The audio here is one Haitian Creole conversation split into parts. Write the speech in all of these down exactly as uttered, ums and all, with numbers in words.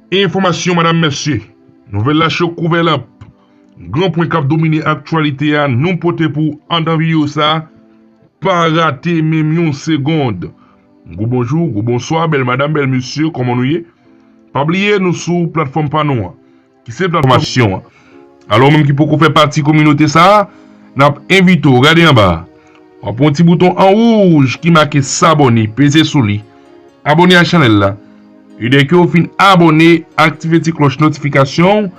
Enfòmasyon, madanm, mesye. Nouvèl la cho kou vè lanp. Gran pwen k ap domine aktyalite a, nou pote pou w anndan videyo sa a. Pa rate menm yon segonn. Gwo bonjou, gwo bonswa, bèl madanm, bèl mesye, kòman nou ye? Pa bliye, nou sou platfòm pa nou an, ki se platfòm enfòmasyon an. Alò, ou menm ki poko fè pati kominote sa a, n ap envite w, gade anba a. W ap wè yon ti bouton an wouj ki make s'abonner, peze sou li. Abòne ak chanèl la. E dèke w fin abòne, aktive ti klòch notifikasyon w,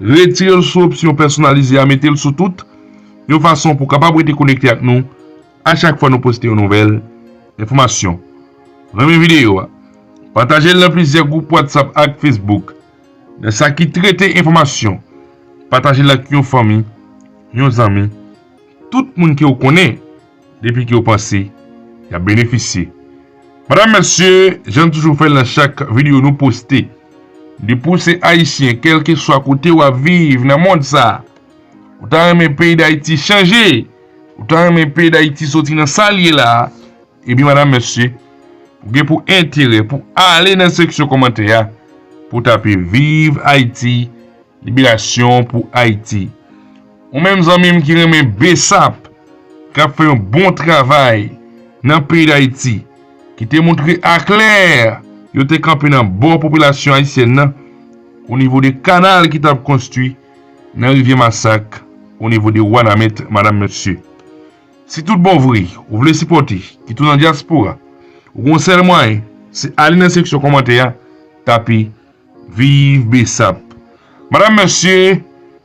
retire l sou opsyon pèsonalize a, mete l sou tout, yon fason pou w kapab rete konekte ak nou a chak fwa nou poste yon nouvèl enfòmasyon. Renmen videyo a. Pataje l nan plizyè gwoup WhatsApp ak Facebook. Nan sa ki trete enfòmasyon, pataje l ak yon fanmi, yon zanmi, tout moun ke w konnen, depi ke w panse y ap benefisye. Madanm, mesye, jan n toujou fè l nan chak videyo nou poste, depi w se Ayisyen, kèlkeswa kote w ap viv nan mond sa a, ou ta renmen peyi Dayiti chanje, ou ta renmen peyi Dayiti soti nan sa l ye la a, ebyen, madanm, mesye, ou gen pou enterè pou ale nan seksyon kòmantè a, pou w tape Viv Ayiti, Liberasyon pou Ayiti. Ou menm zanmi m ki renmen BSAP, k ap fè yon bon travay nan peyi Dayiti, ki te montre aklè yo te kanpe nan bò popilasyon ayisyèn nan, o nivo de kanal ki t ap konstwi nan Rivyè Masak, o nivo de Wanament, madanm, mesye. Si tout bon vre, ou vle sipòte, kit ou nan dyaspora, ou gon sèl mwayen, se ale nan seksyon kòmantè a, tape Viv BSAP. Madanm, mesye,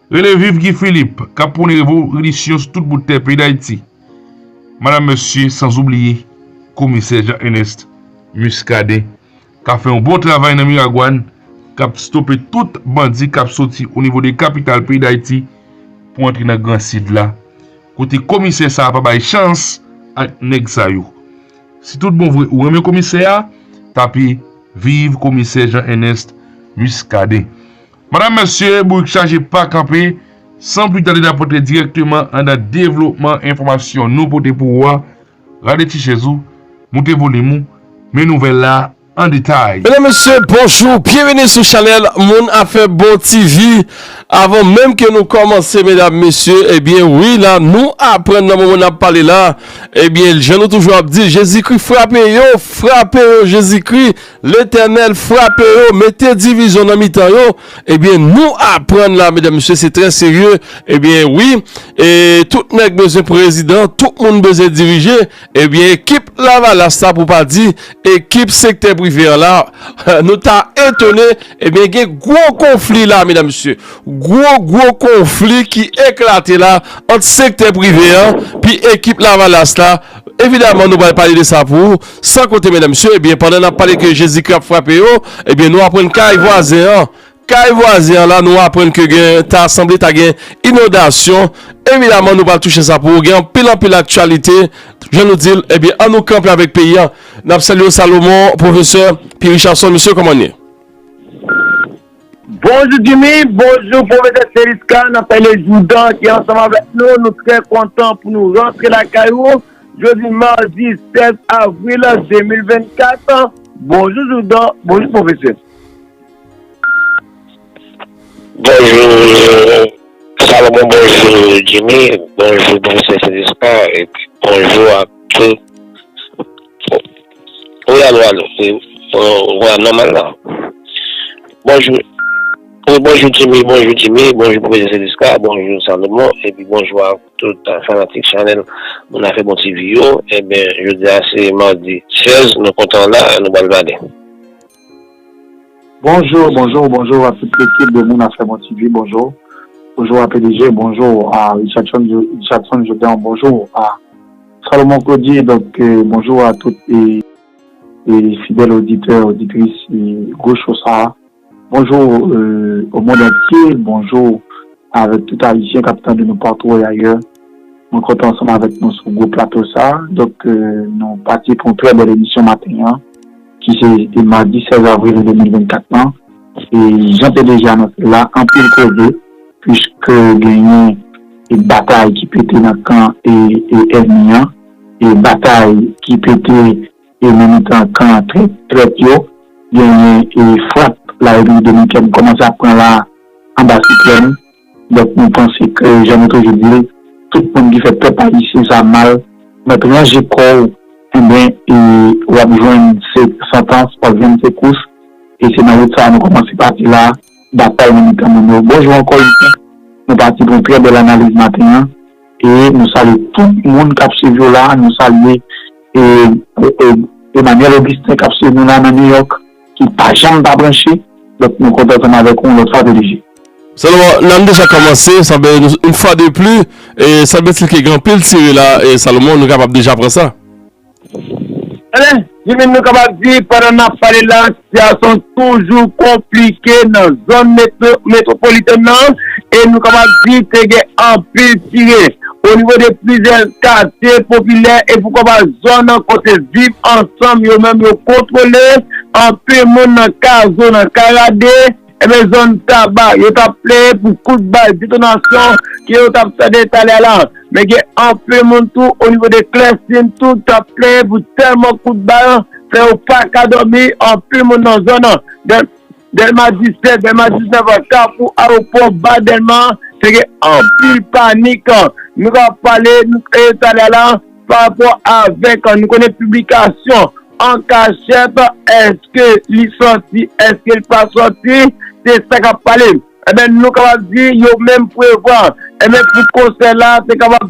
rele Viv Guy Philippe, k ap pwone revolisyon sou tout bout tè peyi Dayiti. Madanm, mesye, sanzoubliye Komisè Jean Ernest Muscadin, k ap fè yon bon travay nan Miragwàn, k ap stope tout bandi k ap soti o nivo de kapital peyi Dayiti pou antre nan Gran Sid la, kote komisè sa a pa bay chans ak nèg sa yo. Si tout bon vre ou renmen komisè a, tape Viv Komisè Jean Ernest Muscadin. Madanm, mesye, bourik chaje pa kanpe, san pli tande n ap antre dirèkteman anndan devlopman enfòmasyon nou pote pou ou a. Rale ti chèz ou, moute volim ou, men nouvèl la an detay. Medam, mesye, bonjou, byenveni sou chanèl Moun Afè Bon TV. Avan menm ke nou kòmanse, medam, mesye, ebyen, wi, la, nou aprann nan moman n ap pale la, ebyen, jan nou toujou ap di, Jezikri frape yo, frape yo, Jezikri, Letènèl frape yo, mete divizyon nan mitan yo. Ebyen, nou aprann la, medam, mesye, se trè serye. Ebyen, wi, e tout nèg bezwen prezidan, tout moun bezwen dirije. Ebyen, ekip Lavalas la, pou pa di ekip sektè prive an la, nou ta etone, ebyen, gen gwo konfli la, medam, mesye. Gwo, gwo konfli ki eklate la ant sektè prive an, pi ekip Lavalas la. Evidaman, nou pral pale de sa pou ou. San konte, medam, mesye, ebyen, pandan n ap pale ke Jezikri ap frape yo, ebyen, nou aprann kay vwazen an. Kay vwazen an la, nou aprann ke gen, ta sanble ta gen inondasyon. Evidaman, nou pral touche sa pou ou. Gen anpil, anpil aktyalite. Jan nou di l, ebyen, ann nou kanpe avèk peyi a. N ap salye w, Salomon, pwofesè Pierre Richardson, mesye, kòman n ye? Bonjou, Jimmy. Bonjou, pwofesè Cérisca. N ap salye Joudan ki ansanm avèk nou. Nou trè kontan pou nou rantre lakay ou jodi madi sèz avril de mil vennkat. Bonjou, Joudan. Bonjou, pwofesè. Bonjou, Salomon. Bonjou, Jimmy. Bonjou, pwofesè Cérisca. Epi, bonjou a tout. Wi, alo, alo. Wi, wi, nòmal la. Bonjou. Wi, bonjou, Jimmy. Bonjou, Jimmy. Bonjou, pwofesè Cérisca. Bonjou, Salomon. Epi, bonjou a tout fanatik chanèl Moun Afè Bon TV yo. Ebyen, jodi a, se madi sèz, nou kontan la, nou pral pale. Bonjou, bonjou, bonjou a tout lekip de Moun Afè Bon TV, bonjou. Bonjou a PDG, bonjou a Richardson, Richardson Jordan, bonjou a Salomon Claudy, donk, euh, bonjou a tout e, e fidèl oditè, oditris e gwo cho sa a. Bonjou, euh, au monde entier, bonjou avèk tout Ayisyen k ap tande nou partou et ailleurs. Mwen kontan ansanm avèk nou sou gwo plato sa a. Donk, euh, nou pati pou yon trè bèl emisyon maten an, ki se, e, madi sèz avril de mil vennkat lan. E jan te deja anonse la, anpil koze, puiske genyen, e, batay ki pete nan kan, e, e, ènmi an, e batay ki pete e nan mitan kan trèt, trèt yo, genyen, e, frap Larepiblik Dominikèn kòmanse ap pran la anba siklòn. Donk, nou panse ke, jan nou toujou di l, tout moun ki fè pèp ayisyen sa mal, mèt ranje kò w, enben, e w ap jwenn se, santans, w ap jwenn sekous. E se nan wout sa a nou kòmanse pati la, batay nan mitan moun yo. Bonjou ankò yon fwa. Nou pati pou yon trè bèl analiz maten an. E nou salye tout moun k ap swiv yo la. Nou salye, e, e, Emmanuel Augustin k ap swiv nou la nan New York, ki pa janm pa branche. Donk, nou kontan ansanm avèk ou yon lòt fwa, P D G. Salomon, n ap deja kòmanse, sanble nou, yon fwa de pli, e sanble ti ke gen anpil tire la, e Salomon, nou kapab deja pran sa. Ebyen, Jimmy, nou kapab di, pandan n ap pale la, sitiyasyon toujou konplike nan zòn metwo-, metwopolitèn nan, e nou kapab di, te gen anpil tire o nivo de plizyè katye popilè, e poukwa pa zòn kote Viv Ansanm yo menm yo kontwole, anpil moun nan Kazo, nan Karade, Ebyen, zòn Taba, yo t ap plenyen pou kout bal detonasyon ke yo t ap tande talè a la. Men gen anpil moun tou, o nivo de Klèsin tou, t ap plenyen pou tèlman kout bal, fè yo pa ka dòmi, anpil moun nan zòn nan. Dèl-, Dèlma disèt, Dèlma diznèf, Kafou Ayewopò, Ba Dèlma, te gen anpil panik. Nou ka pale, nou, e, talè a la, pa rapò avèk, nou konnen piblikasyon an kachèt, èske li sòti, èske li pa sòti, se sa k ap pale. Ebyen, nou kapab di, yo menm prevwa, ebyen, pou konsèy la, se kapab,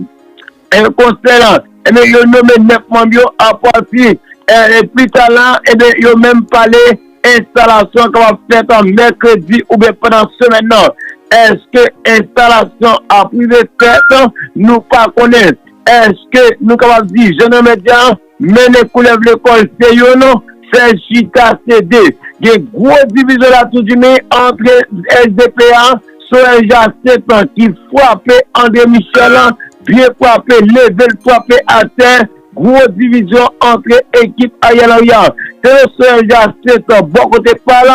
e, konsèy la, ebyen, yo nonmen nèf manm yo apati, e, e, pita la, ebyen, yo menm pale, enstalasyon kapab fèt an mèkredi oubyen pandan semèn nan. Èske enstalasyon ap rive fèt? Nou pa konnen. Èske nou kapab di, jan nou mèt di a, mennen koulèv lekòl se youn, fè chita se de? Gen gwo divizyon la tou di men antre S D P A, Sorel Jacinthe ki frape André Michel, byen frape, leve l frape atè, gwo divizyon antre ekip Ariel Henry a. Selon Sorel Jacinthe, bò kote pa l,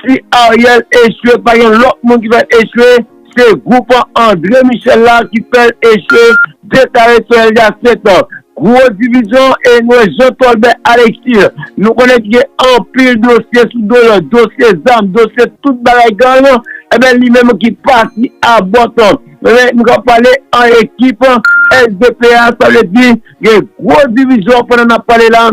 si Ariel echwe, pa gen lòt moun ki fè l echwe, se gwoup André Michel la ki fè l echwe, deklare Sorel Jacinthe. Gwo divizyon e nou wè Jean Tolbert Alexis. Nou konnen ki gen anpil dosye sou do l, dosye zam, dosye tout bagay gang, ebyen li menm ki pati a bòt. Ebyen, nou ka pale an ekip S D P A, sa vle di gen gwo divizyon pandan n ap pale la.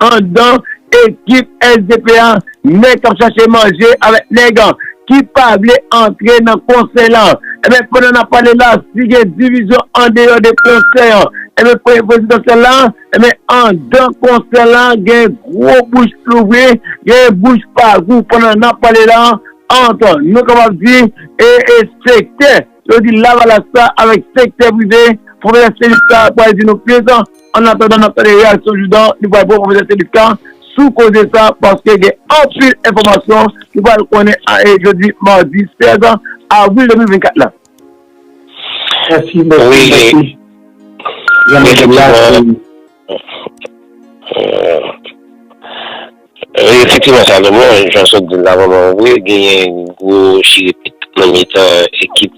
Anndan ekip S D P A, nèg k ap chache manje avèk nèg ki pa vle antre nan konsèy la. Ebyen, pandan n ap pale la, si gen divizyon andeyò de konsèy, ebyen, premye prezidansyèl la, ebyen, anndan konsèy la, gen gwo bouch louvri, gen bouch pa gou pandan n ap pale la, ant, nou kapab di, e, e sektè, yo di lavalas la avèk sektè prive, pwofesè Seliska pral di nou plis. Annatandan, n ap tande reyaksyon Joudan, li pral pran pwofesè Seliska sou koze sa, paske gen anpil enfòmasyon nou pral konnen a, e jodi madi sèz avril de mil vennkat la. Mèsi, mèsi, wi, mèsi. Jan mwen di la, efektivman, se, euh, Wi, efektivman, Salomon, jan w sot di l la, vrèman vre, genyen gwo chirepit nan mitan ekip,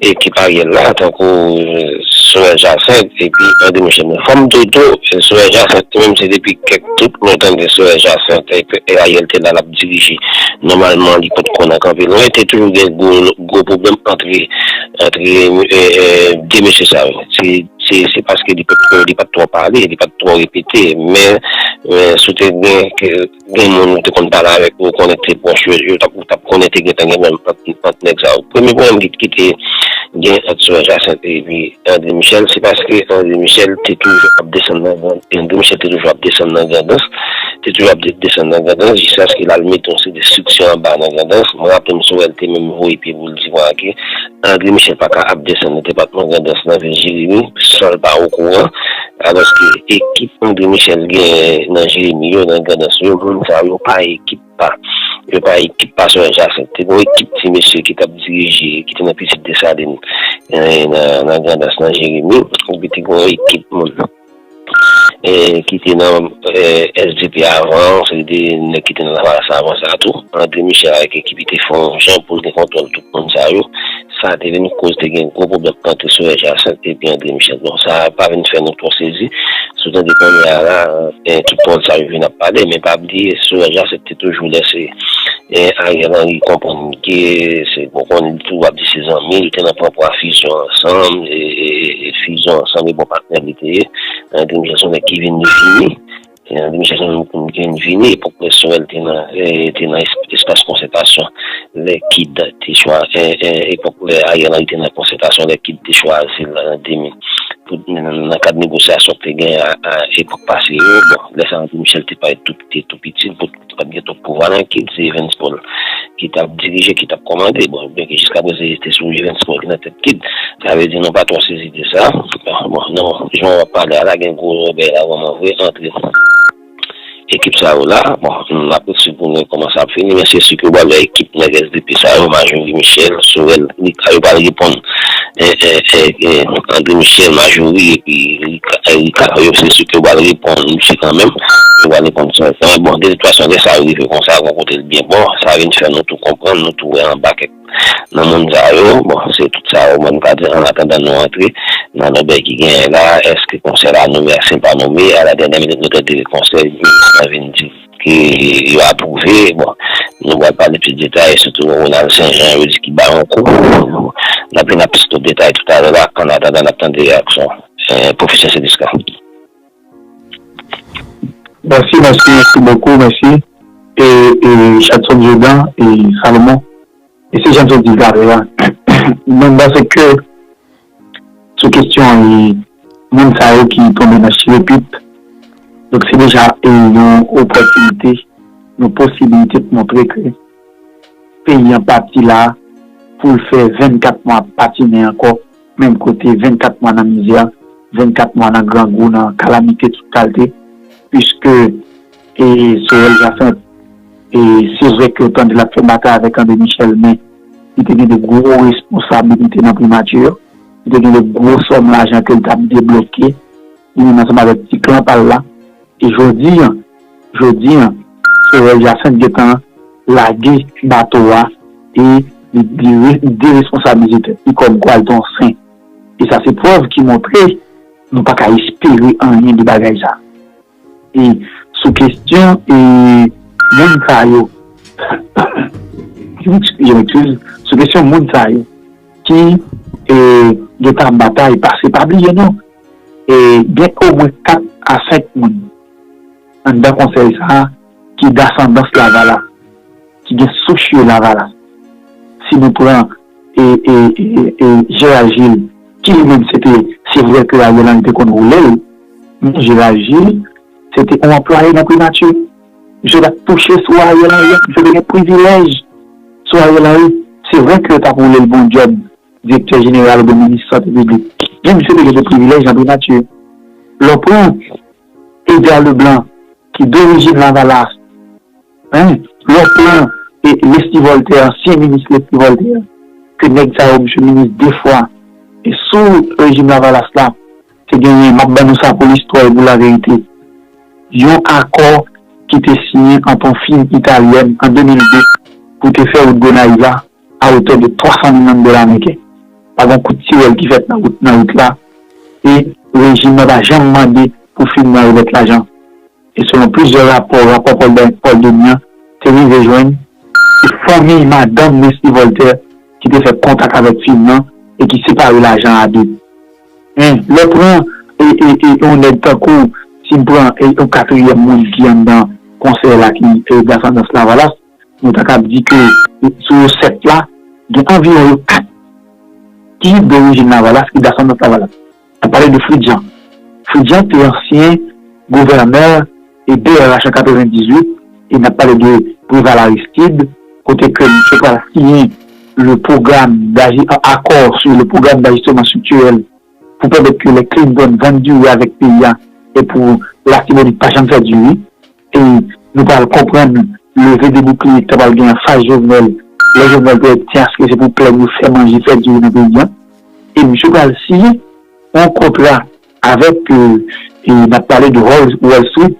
ekip Ariel la, tankou, euh, Sorel Jacinthe epi André Michel. Men fò m di w tou, Sorel Jacinthe, li menm se depi kèk tout lontan de Sorel Jacinthe, e, e Ariel te la, l ap dirije. Nòmalman, li potko nan kanpe lwen, te toujou gen gwo, gwo pwoblèm antre, antre, e, e, de mesye sa yo. Se, se, se paske li potko, li pa t twò pale, li pa t twò repete, men, men si w te gen ke gen moun ou te konn pale avèk, ou konnen te pwòch yo, yo t ap, ou t ap konnen te gentan gen menm ant, ant nèg sa yo. Premye pwoblèm ki, ki te gen ant Sorel Jacinthe epi André Michel, se paske André Michel te toujou ap desann nan gran, André Michel te toujou ap desann nan Grandans, te toujou ap de-, desann nan Grandans, jiskaske l al mete yon seri de estrikti anba nan Grandans. Mwen raple m Sorel te menm voye pye pou l di mwen ke André Michel pa ka ap desann nan depatman Grandans nan vin Jeremi, san l pa okouran. Alòske ekip André Michel genyen nan Jeremi yo, nan Grandans yo, moun sa yo pa ekip pa. Yo pa ekip pa Sorel Jacinthe. Te gen yon ekip ti mesye ki t ap dirije, ki te nan Pitit Desalin, eh, nan, nan Grandans, nan Jeremi. Epi te gen yon ekip moun, eh, ki te nan, eh, S D P avan, se te nèg ki te nan lavalas avan sa tou. André Michel avèk ekip li te fè yon jan pou l gen kontwòl tout moun sa yo. Sa te vin koz te gen gwo pwoblèm ant Sorel Jacinthe epi André Michel. Bon, sa pa vin fè nou twò sezi. Si w tande kounye a la, eh, tout pawòl sa yo vin ap pale, men pa bliye, Sorel Jacinthe te toujou lèse E Ariel Henry konprann ke se, bon, konn tou ap di se zanmi, yo te nan pran pwa fizyon ansanm, e, e, e fizyon ansanm, e bon patnè li te ye. André Michel se yon nèg ki vin vini. E André Michel se yon nèg ki vin vini, epòk lè Sorel te nan, e, te nan es- espas konsètasyon, lè Kid te chwa, e, e, epòk lè Ariel Henry te nan konsètasyon, lè Kid te chwazi l an de mil, pou, nan, nan kad negosyasyon ki te gen a, a epòk pase yo, bon, lè sa André Michel te parèt tou, te tou piti, pou, te pa t gen twòp pouvwa nan Kid, se Evens Paul ki t ap dirije, ki t ap kòmande. Bon, byenke jiska prezan se te sou Evens Paul ki nan tèt Kid, sa vle di nou pa twò sezi de sa. Bon, non, jan w ap pale a la, gen gwo bèy la vrèman vre antre ekip sa yo la. Bon, n ap ret swiv pou n wè kòman sa ap fini, men se si ke w pral wè ekip nèg S D P sa yo, Majorie Michel, Sorel, Ricard, yo pral reponn, e, e, e, e, André Michel, Majorie, epi Ricard, e, Ricard, yo se si ke yo pral reponn misye kanmenm, yo pral reponn sa kanmenm. Bon, de tout fason, lè sa yo rive konsa, gon kote l byen bon, sa vin fè nou tou konprann, nou tou wè anba kèk nan moun sa yo. Bon, se tout sa yo mwen m ka di, an atandan nou antre nan lòbèy ki genyen la, èske konsèy la nome a se pa nome, a la dènyè minit nou tande konsèy minis lan vin di ke yo apwouve. Bon, nou pral pale plis detay, sitou Ronald Saint Jean, yo di ki ba yon kou. N ap vin ak plis detay toutalè la, an atandan n ap tande reyaksyon, e, pwofesè Cedisca. Mèsi, mèsi, mèsi bokou, mèsi. E, e Chadson Jordan, e Salomon. E se jan m sot di talè a. Mwen m panse ke sou kesyon e moun sa yo ki tonbe nan chirepit, donk se deja e yon opòtinite, yon posibilite pou montre ke peyi an pati la pou l fè vennkat mwa patinen ankò, menm kote vennkat mwa nan mizè, vennkat mwa nan grangou, nan kalamite tout kalte, piske e Sorel Jacinthe, e se vre ke yo tande l ap fè batay avèk André Michel, men li te gen de gwo responsabilite nan primati, li te gen de gwo sòm lajan ke l t ap debloke, li menm ansanm avèk ti klan pa l la. E jodi an, jodi an, Sorel Jacinthe gentan lage bato a e li, li re- li deresponsabilize tèt li kòm kwa l te yon sen. E sa se prèv ki montre nou pa ka espere anyen de bagay sa. E sou kesyon e moun sa yo, eskize m, eskize m, sou kesyon moun sa yo ki e, gentan ap batay, pase pa bliye non, e, gen omwen kat a senk moun anndan konsèy sa a ki dasandans Lavalas, ki gen souch yo Lavalas. Si nou pran e, e, e, e Gérald Gilles, ki li menm se te, se vre ke Ariel Henry te konn woule l, men Gérald Gilles se te yon anplwaye nan primati. Misye pa t touche sou Ariel Henry, misye te gen privilèj sou Ariel Henry. Se vre ke yo t ap woule l bon djòb, direktè jeneral oubyen minis sante piblik. Men misye te gen de privilèj nan primati. Lè w pran Edgar Leblanc, ki dorijin Lavalas, en, lè w pran e Leslie Voltaire, ansyen minis Leslie Voltaire, ke nèg sa yo, misye minis de fwa, e sou rejim Lavalas la, te genyen, m ap ban nou sa pou listwa e pou laverite, yon akò ki te siyen ant yon fim italyèn an de mil de pou te fè wout Gonayiv la, a wotè de twa san milyon de dola ameriken. Pa gen kout tirèl ki fèt nan wout, nan wout la, e rejim nan pa janm mande pou fim nan remèt lajan. E selon plizyè rapò, rapò Paul, Paul Denis an te rive jwenn, se fanmi madanm Leslie Voltaire ki te fè kontak avèk fim nan e ki separe lajan a de. Men, lè w pran e, e, e, yon nèg tankou, si m pran e, yon katriyèm moun ki anndan konsèy la ki e, dasandans Lavalas, nou ta kab di ke sou yo sèt la, gen anviwon yo kat ki dorijin Lavalas, ki dasandans Lavalas. N ap pale de Fritz Jean. Fritz Jean te ansyen gouvènè e D R H an katrevendizuit, e n ap pale de Préval Aristide, kote ke misye pral siyen le programme d'aji- accord sur le programme d'ajustement structurel pou pèmèt ke lè Clinton vann diri avèk peyi a e pou Latibonit pa janm fè diri. E nou pral konprann leve de boukliye ki ta pral gen anfas Jovenel, lè Jovenel te di aske se pou plèn yo fè manje, fè diri nan peyi a. E misye pral siyen yon kontra avèk, e, e n ap pale de Wall, Wall Street,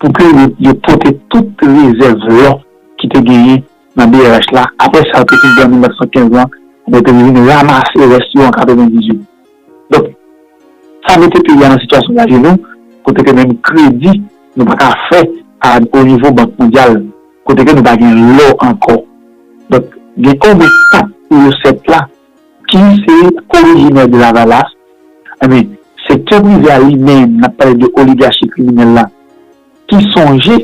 pou ke yo, yo pote tout rezèv lò ki te genyen nan B R H la. Apre sa, yo te fin pran mil nèf san kenz lan, yo te vin ranmase rès yo an katrevendizuit. Donk, sa mete peyi a nan sitiyasyon ajenou, kote ke menm kredi, nou pa ka fè a, o nivo Bank Mondyal. kote ke nou pa gen lò ankò. Donk, gen omwen kat pou yo sèt la, ki se orijinè de Lavalas, enben, sektè prive a li menm, n ap pale de oligachi kriminèl la, ki sonje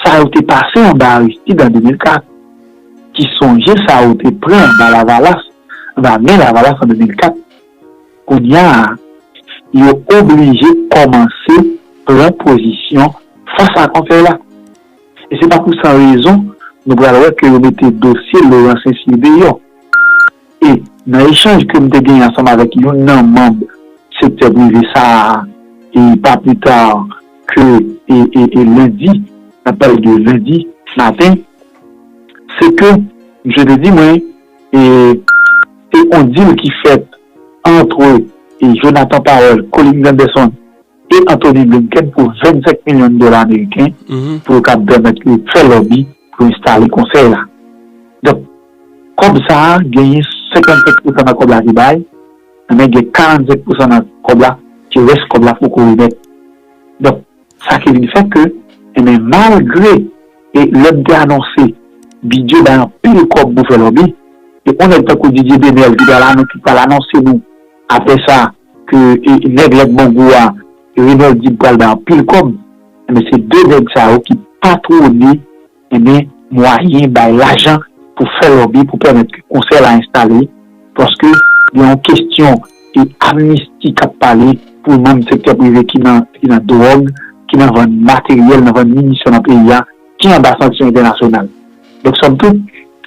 sa yo te pase anba Aristide an de mil kat, ki sonje sa yo te pran anba Lavalas, anba men Lavalas an de mil kat, kounye a, yo oblije kòmanse pran pozisyon fas a konsèy la. E se pa pou san rezon nou pral wè ke yo mete dosye Laurent Saint-Cyr deyò. E nan echanj ke m te genyen ansanm avèk youn nan manm sektè prive sa a, e pa pli ta ke e, e, e lendi, n ap pale de lendi maten, se ke misye te di mwen, e, se yon dil ki fèt antre e Jonathan Powell, Colin Gunderson e Antony Blinken pou vennsenk milyon dola ameriken pou yo kab pèmèt yo fè lòbi pou yo enstale konsèy la. Donk, kòb sa a, genyen senkannsenk pousan nan kòb la ki bay, men gen karannsenk pousan nan kòb la ki rès kòb la poko remèt. Donk, sa ki vin fè ke, enben, malgre e lè m te anonse bidye bay anpil kòb pou fè lòbi, e yon nèg tankou Didier Demerle ki pral anonse, ki pral anonse nou apre sa ke e, nèg lèd bongou a, Renold Dib pral bay anpil kòb, enben, se de nèg sa yo ki patwone, enben, mwayen bay lajan pou fè lòbi pou pèmèt ke konsèy la enstale, paske gen yon kesyon e amnisti k ap pale pou manm sektè prive ki nan, ki nan dwòg, ki nan vann materyèl, nan vann minisyon nan peyi a, ki anba sanksyon entènasyonal. Donk, sòm tout,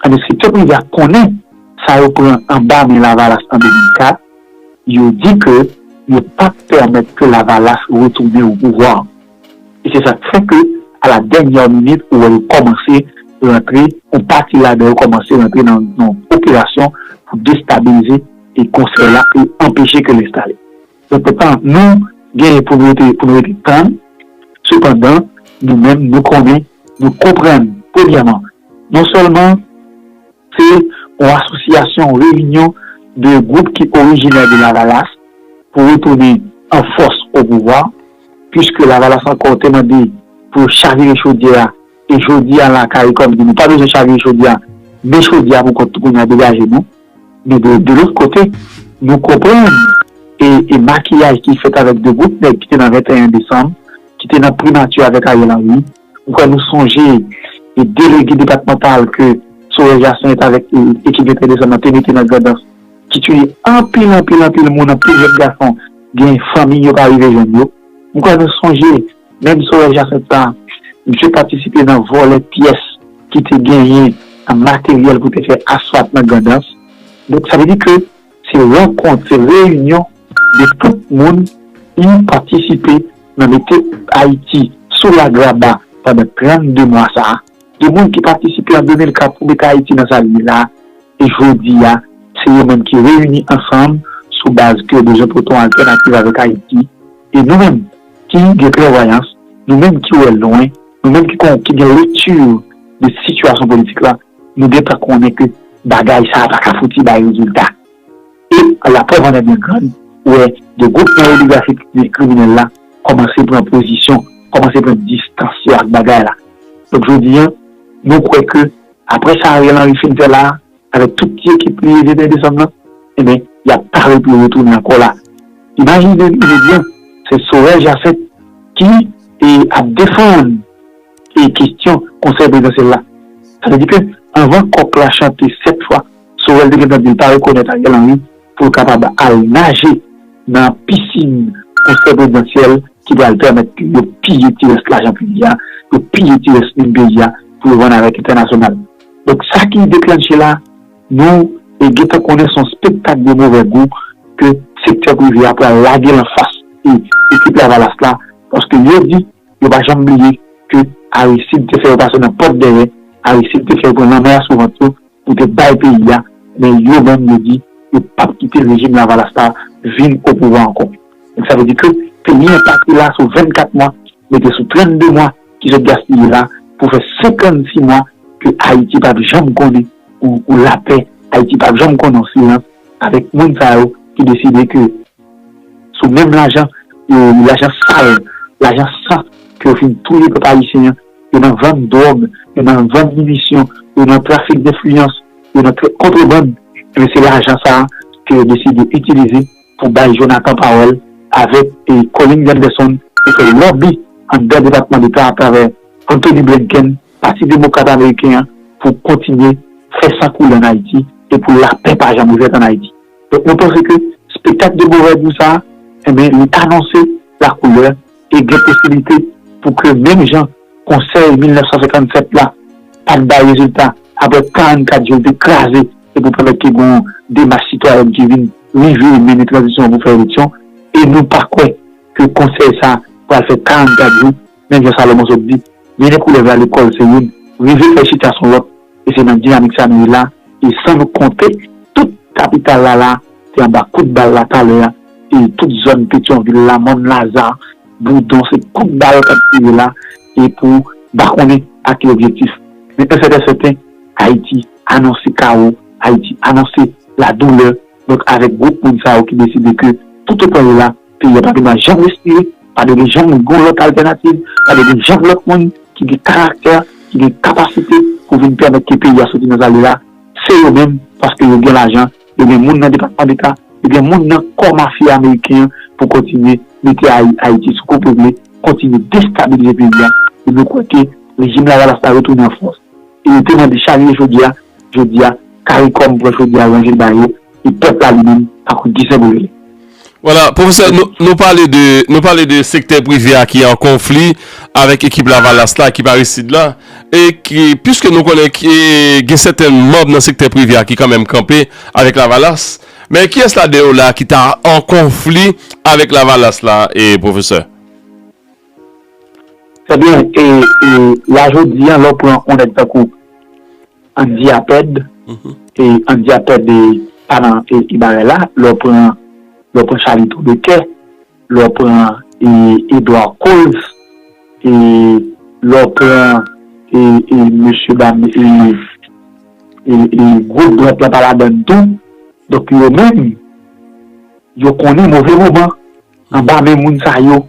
enben, sektè prive a konnen sa yo pran anba men Lavalas an de mil kat, yo di ke yo p ap pèmèt ke Lavalas retounen o pouvwa. E se sa k fè ke, a la dènyè minit, ou wè yo kòmanse rantre, yon pati ladan yo kòmanse rantre nan yon operasyon pou destabilize e konsèy la e anpeche ke l enstale. Donk, poutan, nou genyen pou nou rete, pou nou rete tann, sepandan, nou menm, nou konnen, nou konprann, premyèman, non sèlman se yon asosyasyon, yon reyinyon de gwoup ki orijinè de Lavalas pou retounen an fòs o pouvwa, piske Lavalas ankò te mande pou yo chavire chodyè a, e jodi a la, CARICOM di nou pa bezwen chavire chodyè a, men chodyè a pou kont nou kounye a, degaje nou. Men de, de lòt kote, nou konprann e, e makiyaj ki fèt avèk de gwoup nèg ki te nan venteyen desanm, ki te nan primati avèk Ariel Henry. Ou kwè nou sonje e delege depatmantal ke Sorel Jacinthe avèk e, ekip venteyen desanm nan te mete nan Grandans, ki tiye anpil, anpil, anpil moun, anpil jèn gason, gen fanmi yo pa rive jwenn yo. Ou kwè nou sonje, menm Sorel Jacinthe sa, misye patisipe nan vòlè pyès ki te genyen an materyèl pou te fè asfalt nan Grandans. Donk, sa vle di ke se rankont, se reyinyon de tout moun ki patisipe nan mete Ayiti sou lagraba pandan trannde mwa sa a, de moun ki patisipe an de mil kat pou mete Ayiti nan sa l ye la, e jodi a, se yo menm ki reyini ansanm sou baz ke yo bezwen pote yon altènativ avèk Ayiti. E nou menm ki gen klèvwayans, nou menm ki wè lwen, nou menm ki kon, ki gen lekti de sitiyasyon politik la, nou gentan konnen ke bagay sa a pa ka fouti bay rezilta. E laprèv an è byen grann, ou wè, de gwoup nan oligachi kriminèl la kòmanse pran pozisyon, kòmanse pran distans yo ak bagay la. Donk, jodi a, nou kwè ke, apre sa Ariel Henry fin fè la, avèk tout ti ekip li venteyen desanm nan, enben, y ap pare pou yo retounen ankò la. Imajine, imajine, se Sorel Jacinthe ki e, ap defann e, kesyon konsèy prezidansyèl la. Sa vle di ke anvan kòk la chante sèt fwa, Sorel te gentan di l pa rekonèt Ariel Henry pou l kapab al naje nan pisin konsèy prezidansyèl ki pral pèmèt ke yo piye ti rès lajan peyi a, yo piye ti rès min peyi a pou yo vann avèk entènasyonal. Donk, sa ki deklanche la, nou e gentan konnen se yon spektak de movè gou ke sektè prive a pral lage l anfas e ekip Lavalas la, paske yo di yo pa janm bliye ke Aristide te fè yo pase nan pòt dèyè, Aristide te fè yo pran lanmè a sou vant yo pou te bay peyi a, men yo menm yo di yo p ap kite rejim Lavalas la vin o pouvwa ankò. Donk, sa vle di ke peyi an pati la sou vennkat mwa, mete sou trannde mwa ki sot gaspiye la, pou fè senkannsis mwa ke Ayiti p ap janm konnen ou, ou lapè, Ayiti p ap janm konnen yon silans, avèk moun sa yo ki deside ke sou menm lajan, e, lajan sal, lajan san ke yo fin touye pèp ayisyen an, yo nan vann dwòg, yo nan vann minisyon, yo nan trafik denfliyans, yo nan tra- kontrebann. Ebyen, se lajan sa a ke yo deside itilize pou bay Jonathan Powell avèk e, Colin Gunderson pou fè lòbi anndan Depatman Deta atravè Anthony Blinken, Pati Demokrat Ameriken an, pou kontinye fè san koule ann Ayiti e pou lapè pa janm revèt ann Ayiti. Donk, nou panse ke spektak de Beauvais-Groux sa a, enben, li anonse lakoulè e gen posiblite pou ke menm jan konsèy mil nèf san senkann sèt la pa t bay rezilta, apre karannkat jou, l te kraze, se pou pèmèt ke gen yon demach sitwayèn ki vin rive mennen tranzisyon an pou fè eleksyon. E nou pa kwè ke konsèy sa a pral fè karannkat jou, menm jan Salomon sot di, mennen koulèv la lekòl se youn, rive fè chita se yon lòt, e se nan dinamik sa nou ye la, e san nou konte, tout kapital la la, te anba kout bal la talè a, e tout zòn Petyonvil la, Mòn Laza, Boudon, se kout bal k ap tire la, e pou bakonnen ak ki objektif. Men en sèten sèten, Ayiti anonse kawo, Ayiti anonse ladoulè, donk avèk gwoup moun sa yo ki deside ke toutotan yo la, peyi a pa dwe janm respire, pa dwe janm gen lòt altènativ, pa dwe janm lòt moun ki gen karaktè, ki gen kapasite pou vin pèmèt ke peyi a soti nan sa l ye la, se yo menm, paske yo gen lajan, yo gen moun nan Depatman Deta, yo gen moun nan kò mafya ameriken an pou kontinye mete Ayi- Ayiti sou kou pou vle kontinye destabilize peyi a. E nou kwè ke rejim Lavalas la retounen an fòs. E yo te mande chalye jodi a, jodi a, Karikòm pran jodi a ranje ba yo, e pèp la li menm pa konn kisa pou rele. Vwala, pwofesè, nou, nou pale de, nou pale de sektè prive a ki an konfli avèk ekip Lavalas la, ekip Aristide la, e ki, piske nou konnen ki gen sèten manm nan sektè prive a ki kanmenm kanpe avèk Lavalas, men kiyès ladan yo la ki ta an konfli avèk Lavalas la, e pwofesè? Trè byen, e, e la jodi a, lè w pran yon nèg tankou Andy Apèd, e Andy Apèd e, pa nan e, e bagay la, lè w pran, lè w pran Chalito Bekè, lè w pran e, Edouard Coles, e lè w pran e, e mesye dam e, e, e gwoup Grant lan pa ladann tou. Donk yo menm, yo konnen move moman anba men moun sa yo.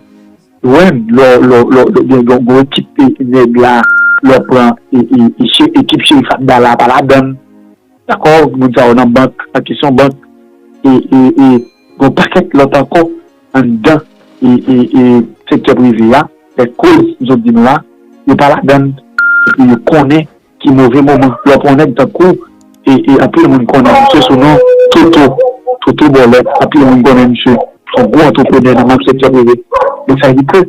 Ou wè, lè, lè, lè, lè gen yon gwo ekip e, nèg la, lè w pran e, e, e, che- ekip Cherif Abdallah pa ladann. Dakò, moun sa yo nan bank, nan kesyon bank. E, e, e gen yon pakèt lòt ankò anndan e, e, e sektè prive a, lè koz m sot di nou la, yo pa ladann. Epi yo konnen ki move moman. Lè w pran yon nèg tankou, e, e anpil moun konnen misye sou non Toto, Toto Bòlèt, anpil moun konnen misye se yon gwo antreprenè nan menm sektè prive. Donk sa vle di ke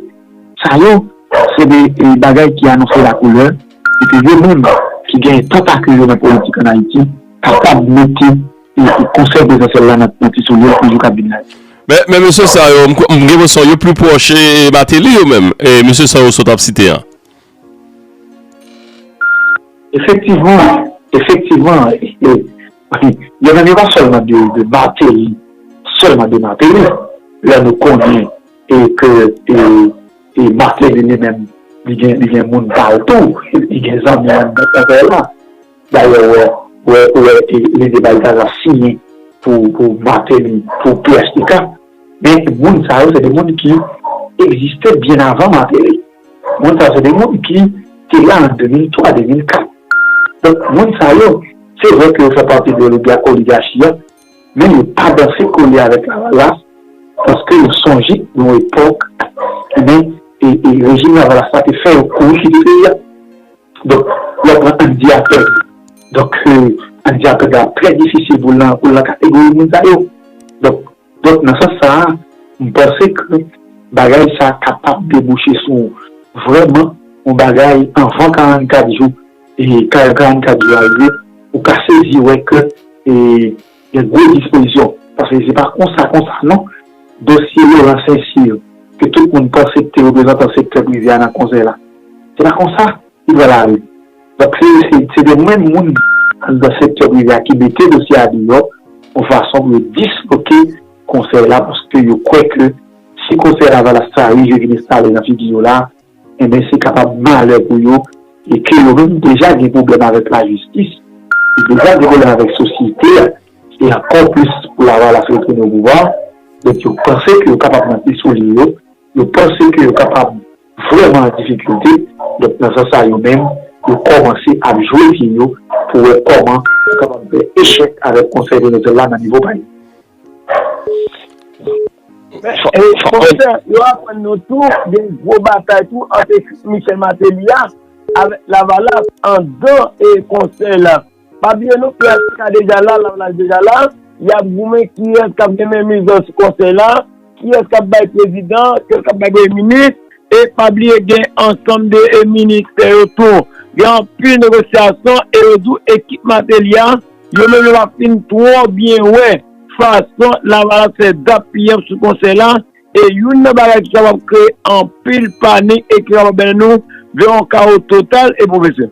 sa yo, se de e, bagay ki anonse lakoulè, e ke yo menm ki gen tantakil yo nan politik ann Ayiti, kapab mete e, e konsèy prezidansyèl la nan, nan ti soulye pou jou k ap vin la. Men, men mesye sa yo, m, m gen enpresyon yo pli pwòch e, e Martelly yo menm, e mesye sa yo sot ap site an. Efektivman, efektivman, e, yo menm yo pa sèlman de, de Martelly, sèlman de Martelly. Lè nou konnen e ke e, e Martelly li menm, li gen, li gen moun pa l tou, li gen zanmi anndan konsèy la. Dayè, ou wè, ou wè, ou wè e, Lede Baltazar siyen pou, pou Martelly, pou P H T K. Men moun sa yo, se de moun ki egziste byen avan Martelly. Moun sa yo, se de moun ki te la an de mil twa, de mil kat. Donk, moun sa yo, se vre ke yo fè pati de oliga- oligachi a, men yo pa danse kole avèk Lavalas, paske yo sonje yon epòk, men e, e rejim Lavalas la te fè yo kouri kite peyi a. Donk, lè w pran Andy Apèd, donk, e, Andy Apèd la trè difisil pou l nan, pou l nan kategori moun sa yo. Donk, donk, nan sans sa a, m panse ke bagay sa a kapab debouche sou vrèman yon bagay anvan karannkat jou, e ka- karannkat jou a rive, ou ka sezi wè ke e, gen gwo dispozisyon. Paske se pa konsa, konsa, non. Dosye Laurent Saint-Cyr, ke tout moun panse ki te reprezantan sektè prive a nan konsèy la. Se pa konsa li pral ale. Donk, se, se, se de menm moun anndan sektè prive a ki mete dosye a deyò, yon fason pou yo disloke konsèy la, paske yo kwè ke si konsèy Lavalas sa rive vin enstale nan figi yo la, enben, se kapab malè pou yo, e ke yo menm deja gen pwoblèm avèk lajistis, yo deja gen pwoblèm avèk sosyete a, e ankò plis pou Lavalas retounen o pouvwa. Donk, yo panse ke yo kapab nan ti soulye yo, yo panse ke yo kapab vrèman an difikilte. Donk, nan sans sa, yo menm, yo kòmanse ap jwe pye yo pou wè kòman yo kapab fè echèk avèk Konsèy Prezidansyèl la nan nivo pa yo. Men, e, konsèy, yo aprann nou tou, gen gwo batay tou ant ekip Michel Martelly a avèk Lavalas anndan e konsèy la. Pa bliye non, P H T K deja la, Lavalas deja la, y ap goumen kiyès k ap gen menm mizan sou konsèy la, kiyès k ap bay prezidan, kiyès k ap bay premye minis, e pa bliye gen ansanm de e, ministè yo tou. Gen anpil negosyasyon e yo di w ekip Martelly a, yo menm yo pa fin twò byen wè fason Lavalas fè dappiyanp sou konsèy la, e youn nan bagay ki kapab kreye anpil panik e ki kapab mennen nou vè yon kawo total e pwofesè.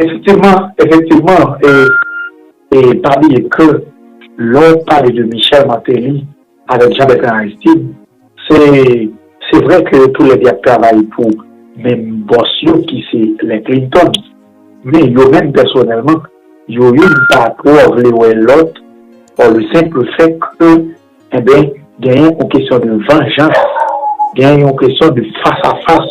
Efektivman, efektivman, e, e pa bliye ke lè w pale de Michel Martelly avèk Jean Bertrand Aristide, se se vre ke toulède ap travay pou menm bòs yo ki se lè Clinton, men yo menm pèsonèlman, yo youn pa twò vle wè lòt, for le simple fait que, enben, genyen yon kesyon de vanjans, genyen yon kesyon de fas a fas,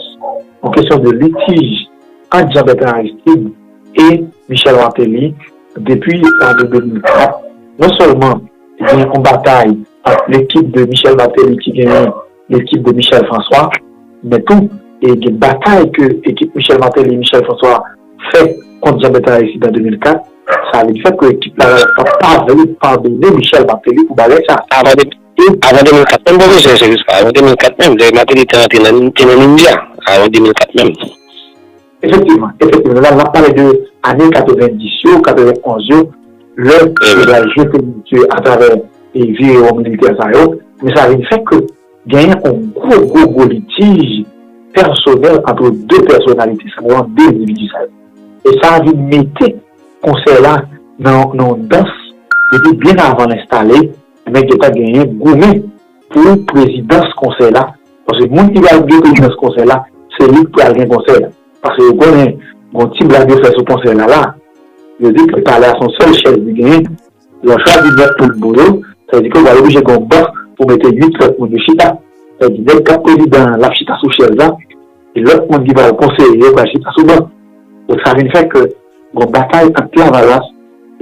yon kesyon de litij ant Jean Bertrand Aristide e Michel Martelly depi ane de mil kat. Non sèlman gen yon batay ant lekip de Michel Martelly ki genyen lekip de Michel François, men tou e gen batay ke ekip Michel Martelly, Michel François fè kont Jean Bertrand Aristide an de mil kat. Sa vin fè ke ekip la pa, pa vle padone Michel Martelly pou bagay sa. Avan de, avan de mil kat menm, pwofesè, se jis avan de mil kat menm, lè Martelly te rantre nan, te nan India, avan de mil kat menm. Efektivman, efektivman. La, n ap pale de ane katrevenndis yo, katrevenn onz yo, lè yo pral jete misye atravè e vire won militè sa yo, men sa vin fè ke genyen yon gwo, gwo, gwo litij pèsonèl ant de pèsonalite sa yo, ant de endividi sa yo. E sa vin mete konsèy la nan, nan yon dans depi byen avan l enstale, men gentan genyen goumen pou prezidans konsèy la. Paske moun ki pral gen prezidans konsèy la, se li k pral gen konsèy la. Paske yo konnen gon ti blag yo fè sou konsèy la la. Yo di ke palè a se yon sèl chèz li genyen. Lè w chwazi nèf moun pou yo, sa vle di ke w pral oblije gen yon ban pou mete uit lòt moun yo chita. Sa vle di nèg k ap prezidan an, l ap chita sou chèz la, e lòt moun ki pral konseye yo pral chita sou ban. Donk sa vin fè ke gon batay ant Lavalas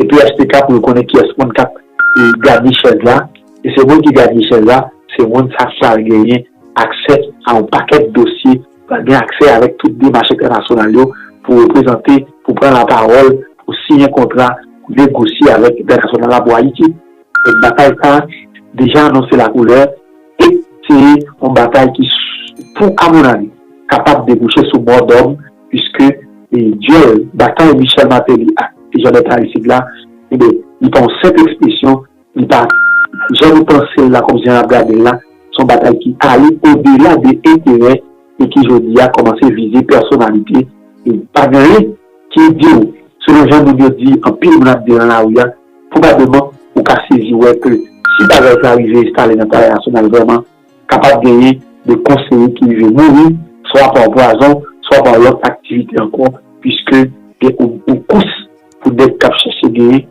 e P H T K pou yo konnen kiyès moun k ap e, gade chèz la. E se moun ki gade chèz la, se moun sa k pral genyen aksè a yon pakèt dosye, pral gen aksè avèk tout demach entènasyonal yo pou reprezante, pou pran lapawòl, pou siyen kontra, pou negosye avèk entènasyonal la pou Ayiti. Donk batay sa a deja anonse lakoulè e se yon batay ki, pou amonnavi, kapab debouche sou mò dòm, piske e, dyèl, batay Michel Martelly ak Jean Bertrand Aristide la, ebyen, li pa yon senp ekspresyon, li pa jan nou panse l la, kòmsi jan n ap gade l la, se yon batay ki ale odela de enterè e ki jodi a kòmanse vize pèsonalite. E pa gen anyen ki di w, selon jan moun yo di, anpil moun ap di nan lari a, pwobableman ou ka sezi wè ke si bagay sa rive enstale nan Palè Nasyonal vrèman, kapab genyen de konseye ki rive mouri, swa pa pwazon, swa pa lòt aktivite ankò, piske gen yon, yon kous pou nèg k ap chèche genyen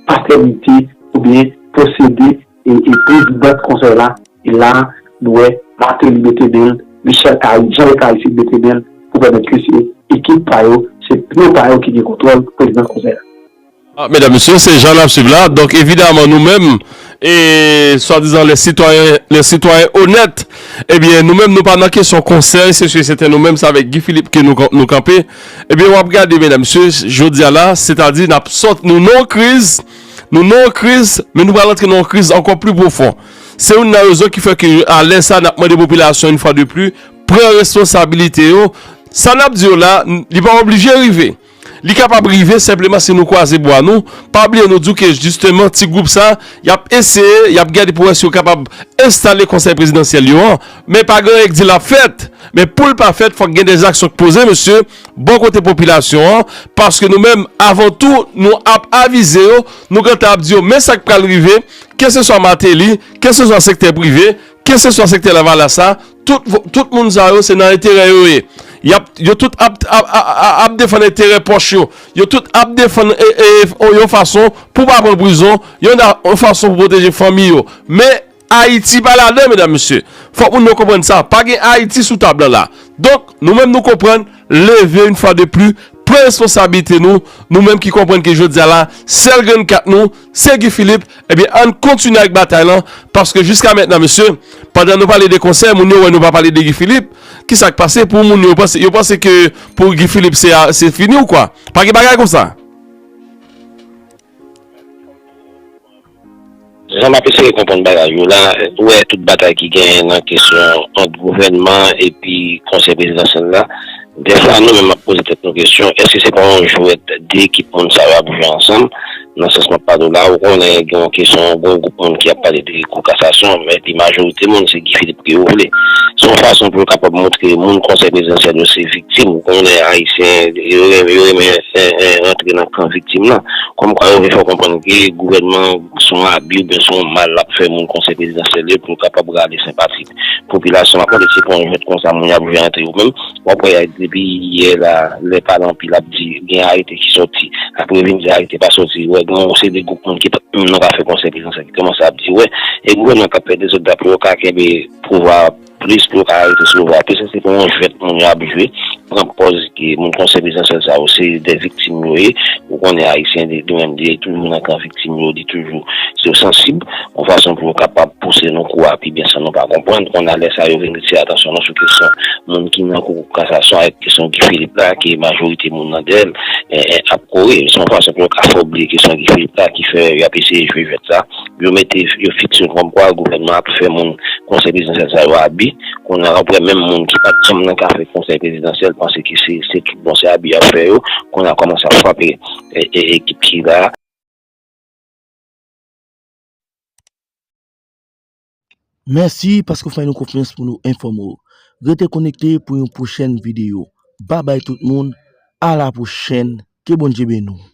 patènite oubyen posede e, e prezidans konsèy la. E la, nou wè Martelly mete men l, Michel Ari, Jean Luc Aristide mete men l pou pèmèt ke se ekip pa yo, se pyo pa yo ki gen kontwòl prezidans konsèy la. Ah, medam, mesye, se jan n ap swiv la. Donk, evidaman, nou menm, e swadizan les citoyens, les citoyens honnêtes, ebyen, nou menm, nou pa nan kesyon konsèy, se si e sèten nou menm, se avèk Guy Philippe ke nou, nou kanpe. Ebyen, w ap gade, medam, mesye, jodi a la, sètadi, n ap sòti, nou nan yon kriz, nou nan yon kriz, men nou pral antre nan yon kriz ankò pli pwofon. Se youn nan rezon ki fè ke, a lè sa, n ap mande popilasyon, yon fwa de pli, pran responsabilite yo. Sa n ap di yo la, li pa oblije rive. Li kapab rive senpleman si nou kwaze bra nou. Pa bliye nou di w ke jisteman ti gwoup sa, y ap eseye, y ap gade pou wè si yo kapab enstale konsèy prezidansyèl yo an. Men pa gen anyen k di l ap fèt. Men pou l pa fèt, fòk gen de aksyon k poze, mesye, bò kote popilasyon an. Paske nou menm, avan tou, nou ap avize yo, nou gentan ap di yo, men sa k pral rive, keseswa Martelly, keseswa sektè prive, keseswa sektè Lavalas la, tout, tout moun sa yo, se nan enterè yo ye. Y ap, yo tout ap, ap, ap, ap defann enterè pòch yo. Yo tout ap defann e, e, yon fason pou pa pran prizon, yon, yon fason pou pwoteje fanmi yo. Men Ayiti pa ladan, medam, mesye. Fòk moun yo konprann sa. Pa gen Ayiti sou tab lan la. Donk, nou menm nou konprann, leve yon fwa de pli, pran responsablite nou, nou menm ki konprann ke jodi a la, sèl grenn kat nou, se Guy Philippe, ebyen, ann kontinye ak batay lan, paske jiska mentnan, mesye, pandan nou pale de konsèy, moun yo wè nou pa pale de Guy Philippe, ki sa k pase pou moun yo panse, yo panse ke pou Guy Philippe se, se fini ou kwa? Pa gen bagay konsa. Jan m ap eseye konprann bagay yo la, ou wè tout batay ki genyen nan kesyon ant gouvènman epi konsèy prezidansyèl la, dèfwa nou menm n ap poze tèt nou kesyon, èske se pa yon jwèt de ekip moun sa yo ap jwe ansanm? Nan sans m ap pale w la, ou konnen gen yon kesyon, gen yon gwoup moun ki ap pale de kou kasasyon, men epi majorite moun se Guy Philippe ke yo vle. Se yon fason pou yo kapab montre moun konsèy prezidansyèl yo se viktim. Ou konnen Ayisyen, yo renmen, yo renmen rantre nan kan viktim lan. Kòmkwa yo vle fè w konprann ke gouvènman se yon abi oubyen se yon mal l ap fè moun konsèy prezidansyèl yo pou yo kapab rale senpati popilasyon. M ap mande si se pa yon jwèt konsa moun y ap jwe antre yo menm. W ap wè depi yè la, lè pale anpil ap di gen arete ki sòti. Apre vin di arete pa sòti. Ou wè gen yon seri de gwoup moun ki pa t menm nan kafe konsèy prezidansyèl ki kòmanse ap di wè e gouvènman k ap fè dezòd la pou yo ka kenbe pouvwa plis pou yo ka rete sou pouvwa. Tout sa se pou yon jwèt moun yo ap jwe, pran pòz ke moun konsèy prezidansyèl sa yo se de viktim yo ye. Ou konnen Ayisyen li menm li toujou nan kan viktim yo, li toujou se yo sansib, yon fason pou yo kapab pouse nou kou a pi byen san nou pa konprann. Kounye a lè sa yo vin retire atansyon nou sou kesyon moun ki nan kou kasasyon avèk kesyon Guy Philippe la, ke majorite moun nan dèyè l ap kore. Se yon fason pou yo ka fè w bliye kesyon Guy Philippe la ki fè y ap eseye jwe jwèt sa. Yo mete, yo fikse kòmkwa gouvènman ap fè moun konsèy prezidansyèl sa yo abi. Kounye a w ap wè menm moun ki pa t janm nan kafe konsèy prezidansyèl panse ke se, se tout bon, se abi y ap fè yo. Kounye a kòmanse ap frape ekip ki la. Mèsi paske w fè nou konfyans pou nou enfòme w. Rete konekte pou yon pwochèn videyo. Babay tout moun, a la pwochèn, ke Bondye beni w.